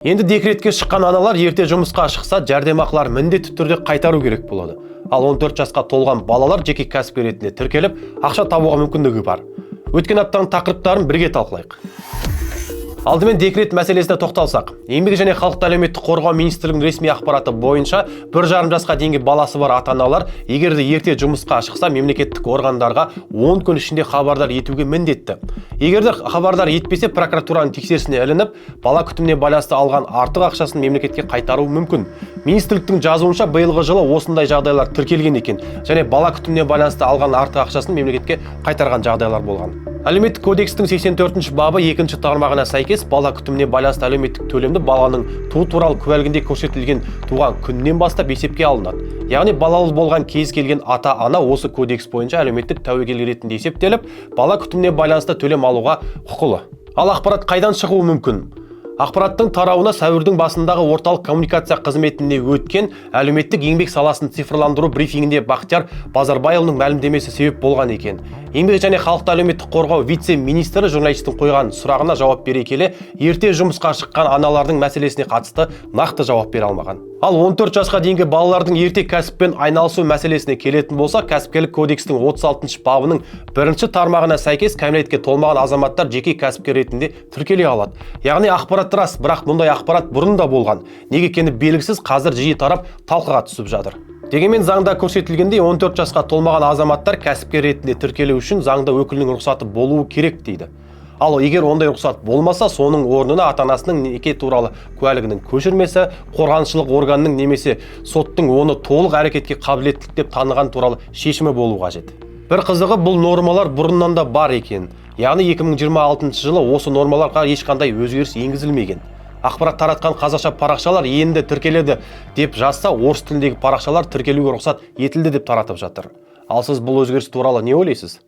Енді декретке шыққан аналар ерте жұмысқа шықса, жәрдемақыларын міндетті түрде қайтару керек болады. Ал 14 жасқа толған балалар жеке кәсіпкер ретінде тіркеліп, ақша табуға мүмкіндігі бар. Өткен аптаның тақырыптарын бірге талқылайық. Алдымен декрет мәселесіне тоқталсақ. Еңбек және халықты әлеуметтік қорғау министрлігінің ресми ақпараты бойынша, 1,5 жасқа дейінгі баласы бар ата-аналар егер де ерте жұмысқа шықса, мемлекеттік органдарға 10 күн ішінде хабардар етуге міндетті. Егер де хабардар етпесе, прокуратураның тексерісіне ілініп, бала күтіміне байланысты алған артық ақшасын мемлекетке қайтаруы мүмкін. Министрліктің жазуынша, биылғы жылы осындай жағдайлар тіркелген екен және бала күтіміне байланысты алған артық ақшасын мемлекетке қайтарған жағдайлар болған. Әлеуметтік кодекстің 84 бабы екінші тармағына сәйкес, бала күтіміне байланысты әлеуметтік төлемді баланың туу туралы куәлігінде көрсетілген туған күннен бастап есепке алынады. Яғни балалы болған кез келген ата-ана осы кодекс бойынша әлеуметтік тәуекел ретінде есептеліп, бала күтіміне байланысты төлем алуға құқылы. Ал ақпарат қайдан шығуы мүмкін? Ақпараттың тарауына сәуірдің басындағы орталық коммуникация қызметінде өткен әлеуметтік еңбек саласын цифрландыру брифингінде Бақтияр Базарбайұлының мәлімдемесі себеп болған екен. Еңбек және халықты әлеуметтік қорғау вице-министрі журналистің қойған сұрағына жауап бере келе, ерте жұмысқа шыққан аналардың мәселесіне қатысты нақты жауап бере алмаған. Ал 14 жасқа дейінгі балалардың ерте кәсіппен айналысу мәселесіне келетін болсақ, кәсіпкерлік кодекстің 36 бабының бірінші тармағына сәйкес, кәмелетке толмаған азаматтар жеке кәсіпкер ретінде тіркеле алады. Яғни ақпарат рас, бірақ мұндай ақпарат бұрын да болған. Неге екені белгісіз, қазір жиі тарап, талқыға түсіп жатыр. Дегенмен заңда көрсетілгендей, 14 жасқа толмаған азаматтар кәсіпкер ретінде тіркелу үшін заңды өкілінің рұқсаты болуы керек дейді. Ал егер ондай рұқсат болмаса, соның орнына ата-анасының неке туралы куәлігінің көшірмесі, қорғаншылық органының немесе соттың оны толық әрекетке қабілеттілік деп таныған туралы шешімі болу қажет. Бір қызығы, бұл нормалар бұрыннан да бар екен. Яғни 2026 жылы осы нормаларға ешқандай өзгеріс енгізілмеген. Ақпарат таратқан қазақша парақшалар енді тіркеледі деп жазса, орыс тіліндегі парақшалар тіркелуге рұқсат етілді деп таратып жатыр. Ал сіз бұл өзгеріс туралы не ойлайсыз?